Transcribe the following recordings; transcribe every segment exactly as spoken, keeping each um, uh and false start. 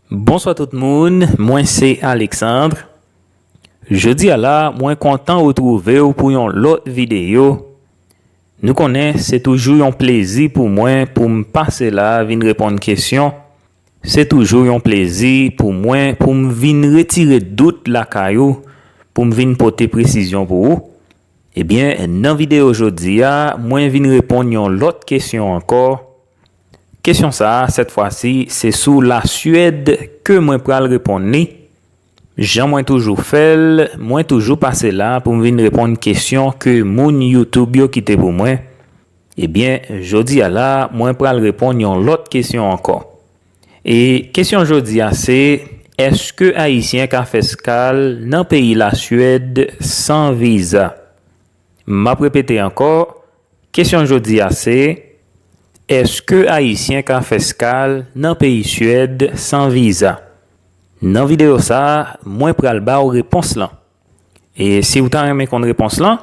Bonswa tout moun, mwen se Alexandre. Jodi a la, mwen kontan retwouve w pou yon lòt videyo. Nou konnen se toujou yon plezi pou mwen pou m pase la vin reponn kesyon. Se toujou yon plezi pou mwen pou m vin retire dout lakay ou, pou m vin pote presizyon pou ou. Ebyen, nan videyo jodi a, mwen vin reponn yon lòt kesyon ankò. Kesyon sa a, sèt fwa si, se sou Laswèd ke mwen pral reponn li. Jan mwen toujou fè l, mwen toujou pase la pou m vin reponn kesyon ke moun YouTube yo kite pou mwen. Ebyen, jodi a la, mwen pral reponn yon lòt kesyon ankò. E kesyon jodi a se, èske Ayisyen ka fè eskal nan peyi Laswèd san viza? M ap repete ankò, kesyon jodi a se, èske Ayisyen ka fè eskal nan peyi Swèd san viza? Nan videyo sa a, mwen pral ba w repons lan. E si w ta renmen konn repons lan,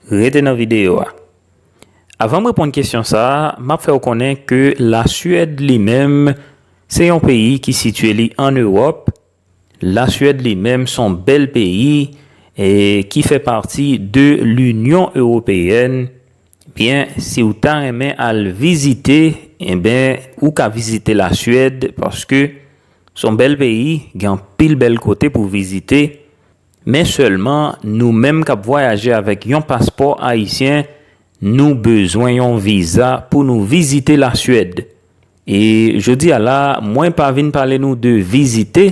rete nan videyo a. Avan m reponn kesyon sa a, m ap fè w konnen ke Laswèd li menm, se yon peyi ki sitiye li ann Ewòp. Laswèd li menm se yon bèl peyi e ki fè pati de Linyon Ewopeyèn. Byen, si w ta renmen al vizite, enben, ou ka vizite Laswèd paske se yon bèl peyi, gen anpil bèl kote pou vizite. Men sèlman, nou menm k ap vwayaje avèk yon paspò ayisyen, nou bezwen yon viza pou nou vizite Laswèd. E jodi a la, mwen pa vin pale nou de vizite,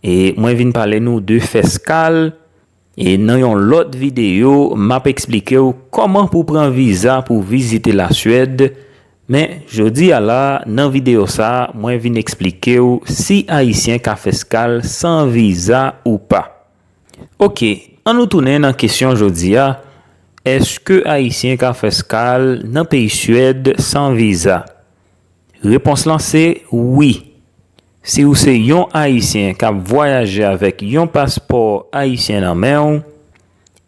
e mwen vin pale nou de fè eskal. E nan yon lòt videyo, m ap eksplike w kòman pou pran viza pou vizite Laswèd. Men, jodi a la, nan videyo sa a, mwen vin eksplike w si Ayisyen ka fè eskal san viza ou pa. Oke, ann nou tounen nan kesyon jodi a. Èske Ayisyen ka fè eskal nan peyi Swèd san viza? Repons lan se wi. Si w se yon Ayisyen k ap vwayaje avèk yon paspò ayisyen nan men w,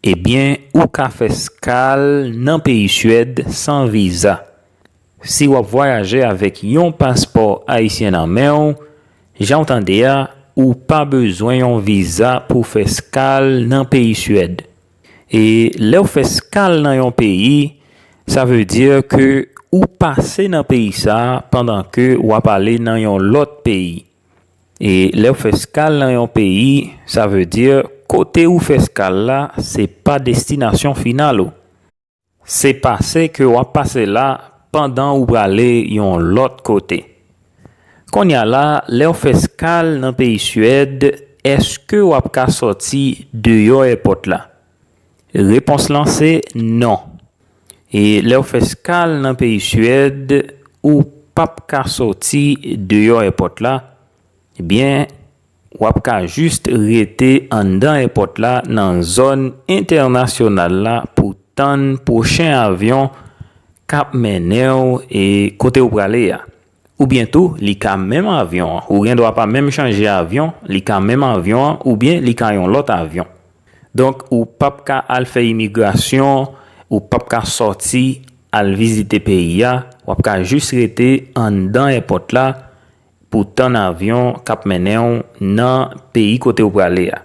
ebyen, ou ka fè eskal nan peyi Swèd san viza. Si w ap vwayaje avèk yon paspò ayisyen nan men w, jan w tande a, ou pa bezwen yon viza pou w fè eskal nan peyi Swèd. E lè w fè eskal nan yon peyi, sa vle di ke ou pase nan peyi sa a pandan ke w ap ale nan yon lòt peyi. E lè w fè eskal nan yon peyi, sa vle di kote ou fè eskal la, se pa destinasyon final ou. Se pase ke w ap pase la pandan ou prale yon lòt kote. Kounye a la, lè w fè eskal nan peyi Swèd, èske w ap ka sòti deyò èpòt la? Repons lan se non. E lè w fè eskal nan peyi Swèd, ou p ap ka sòti deyò èpòt la. Ebyen, w ap ka jis rete anndan èpòt la nan zòn entènasyonal la pou tann pwochen avyon k ap mennen w e kote w prale a. Oubyen tou, li ka menm avyon an. Ou gen dwa pa menm chanje avyon, li ka menm avyon an, oubyen li ka yon lòt avyon. Donk, ou p ap ka al fè imigrasyon, ou p ap ka sòti al vizite peyi a, w ap ka jis rete anndan èpòt la pou tann avyon k ap mennen w nan peyi kote w prale a.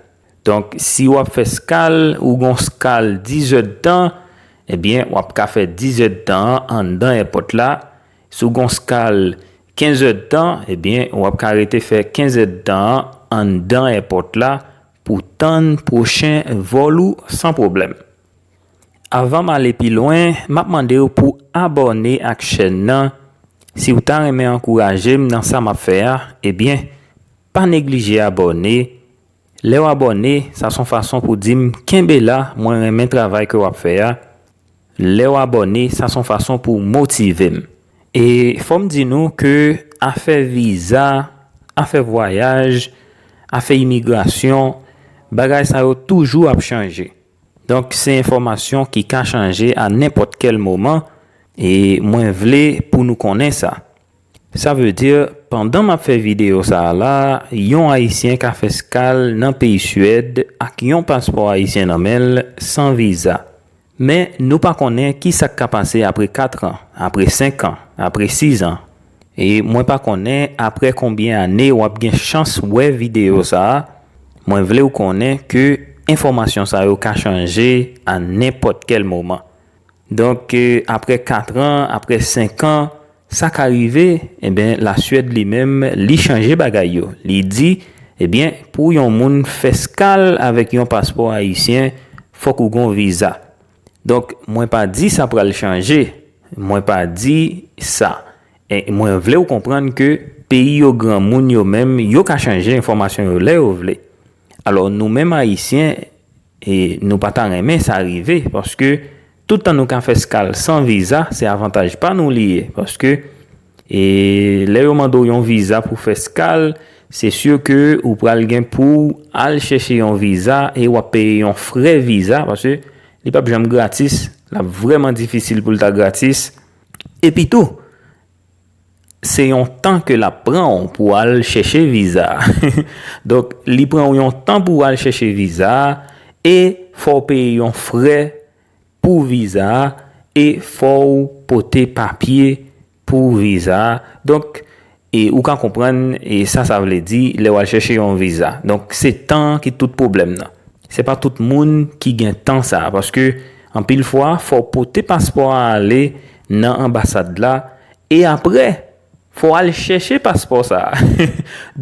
Donk, si w ap fè eskal, ou gon eskal diz èdtan, ebyen, w ap ka fè diz èdtan an anndan èpòt la. Si w gon eskal kenz èdtan, ebyen, w ap ka rete fè kenz èdtan an anndan èpòt la pou tann pwochen vòl ou san pwoblèm. Avan m ale pi lwen, m ap mande w pou abòne ak chèn nan. Si w ta renmen ankouraje m nan sa m ap fè a, ebyen, pa neglije abòne. Lè w abòne, sa se yon fason pou di m kenbe la, mwen renmen travay ke w ap fè a. Lè w abòne, sa se yon fason pou motive m. E fò m di nou ke afè viza, afè vwayaj, afè imigrasyon, bagay sa yo toujou ap chanje. Donk, se enfòmasyon ki ka chanje a nenpòt kèl moman, e mwen vle pou nou konnen sa. Sa vle di, pandan m ap fè videyo sa a la, yon Ayisyen ka fè eskal nan peyi Swèd ak yon paspò ayisyen nan men l san viza. Men, nou pa konnen ki sa k ka pase apre kat an, apre senk an, apre sis an. E mwen pa konnen apre konbyen ane w ap gen chans wè videyo sa a. Mwen vle w konnen ke enfòmasyon sa yo ka chanje a nenpòt kèl moman. Donk, eh, apre kat an, apre senk an, sa ka rive, ebyen, Laswèd li menm, li chanje bagay yo. Li di, ebyen, pou yon moun fè skal avèk yon paspò ayisyen, fòk ou gon viza. Donk, mwen pa di sa pral chanje. Mwen pa di sa. E mwen vle w konprann ke peyi yo granmoun yo menm, yo ka chanje enfòmasyon yo lè yo vle. Alò, nou menm Ayisyen, e nou pa ta renmen sa rive, paske tout tan nou ka fè skal san viza, se avantaj pa nou li ye. Paske, e lè yo mande w yon viza pou fè skal, se si ke ou pral gen pou al chèche yon viza e w ap peye yon frè viza, paske li p ap janm gratis, l ap vrèman difisil pou l ta gratis. Epi tou, se yon tan ke l ap pran w pou al chèche viza a. Donk, li pran w yon tan pou w al chèche viza a, e fò w peye yon frè pou viza a, e fò w pote papye pou viza a. Donk, e ou ka konprann, e sa sa vle di lè w al chèche yon viza. Donk, se tan ki tout pwoblèm nan. Se pa tout moun ki gen tan sa a, paske anpil fwa, fò w pote paspò a ale nan anbasad la, e apre, fò w al chèche paspò sa a.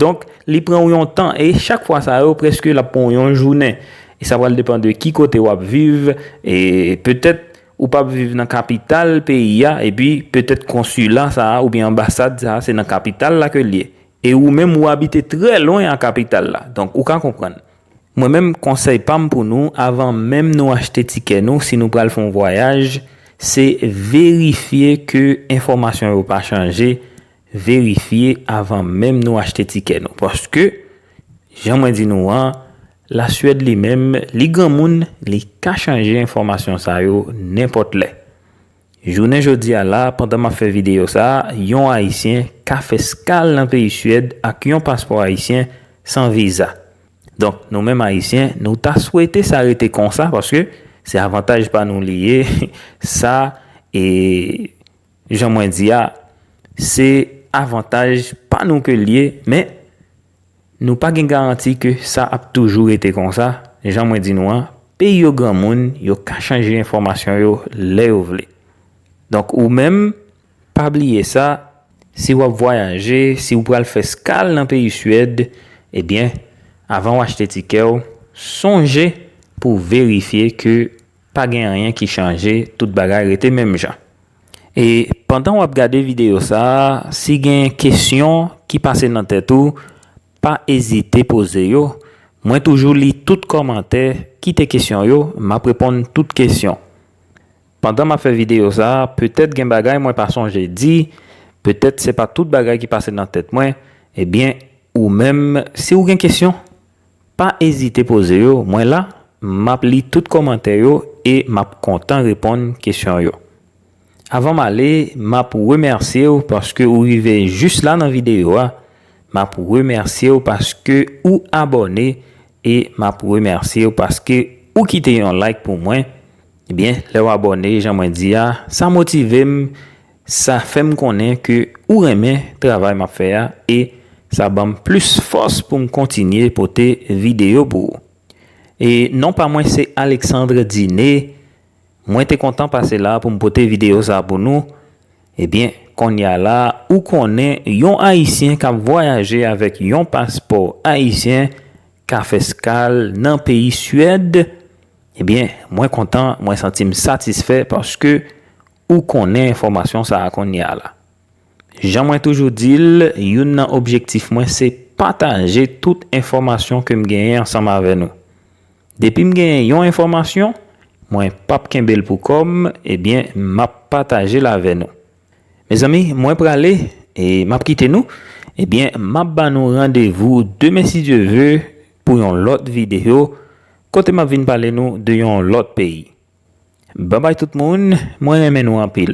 Donk, li pran w yon tan, e chak fwa sa yo, prèske l ap pran w yon jounen. E sa pral depann de ki kote w ap viv, e petèt ou p ap viv nan kapital peyi a, epi petèt konsila sa a oubyen anbasad sa a, se nan kapital la ke l ye. E ou menm, ou abite trè lwen a kapital la. Donk, ou ka konprann. Mwen menm, konsèy pa m pou nou, avan menm nou achte tikè nou, si nou pral fè yon vwayaj, se verifye ke enfòmasyon yo pa chanje, verifye avan menm nou achte tikè nou. Paske, jan mwen di nou an, Laswèd li menm, li granmoun, li ka chanje enfòmasyon sa yo nenpòt lè. Jounen jodi a la, pandan m ap fè videyo sa a, yon Ayisyen ka fè skal nan peyi Swèd ak yon paspò ayisyen san viza. Donk, nou menm Ayisyen, nou ta swete sa rete konsa, paske se avantaj pa nou li ye. Sa, e jan mwen di a, se avantaj pa nou ke l ye, men nou pa gen garanti ke sa ap toujou rete konsa. Jan mwen di nou an, peyi yo granmoun, yo ka chanje enfòmasyon yo lè yo vle. Donk, ou menm, pa bliye sa, si w ap vwayaje, si w pral fè skal nan peyi Swèd, ebyen, avan w achte tikè w, sonje pou w verifye ke pa gen anyen ki chanje, tout bagay rete menm jan. E pandan w ap gade videyo sa a, si gen kesyon ki pase nan tèt ou, pa ezite poze yo. Mwen toujou li tout kòmantè, kite kesyon yo, m ap reponn tout kesyon. Pandan m ap fè videyo sa a, petèt gen bagay mwen pa sonje di, petèt se pa tout bagay ki pase nan tèt mwen, ebyen, ou menm, si w gen kesyon, pa ezite poze yo, mwen la, m ap li tout kòmantè yo e m ap kontan reponn kesyon yo. Avan m ale, m ap remèsye w paske ou rive jis la nan videyo a. M ap remèsye w paske ou abòne e m ap remèsye w paske ou kite yon like pou mwen. Ebyen, lè w abòne, jan mwen di a, sa motive m, sa fè m konnen ke ou renmen travay m ap fè a e sa ban m plis fòs pou m kontinye pote videyo pou ou. E non pa mwen se Alexandre Diné. Mwen te kontan pase la pou m pote videyo sa pou nou. Ebyen, kounye a la, ou konnen yon Ayisyen k ap vwayaje avèk yon paspò ayisyen ka fè skal nan peyi Swèd. Ebyen, mwen kontan, mwen santi m satisfè paske ou konnen enfòmasyon sa a kounye a la. Jan mwen toujou di l, youn nan objektif mwen se pataje tout enfòmasyon ke m genyen ansanm avè nou. Depi m genyen yon enfòmasyon, mwen p ap kenbe l pou kò m, ebyen, m ap pataje l avè nou. Mezanmi, mwen prale, e m ap kite nou. Ebyen, m ap ba nou randevou demen, si Dye ve, pou yon lòt videyo, kote m ap vin pale nou de yon lòt peyi. Babay tout moun, mwen renmen nou anpil.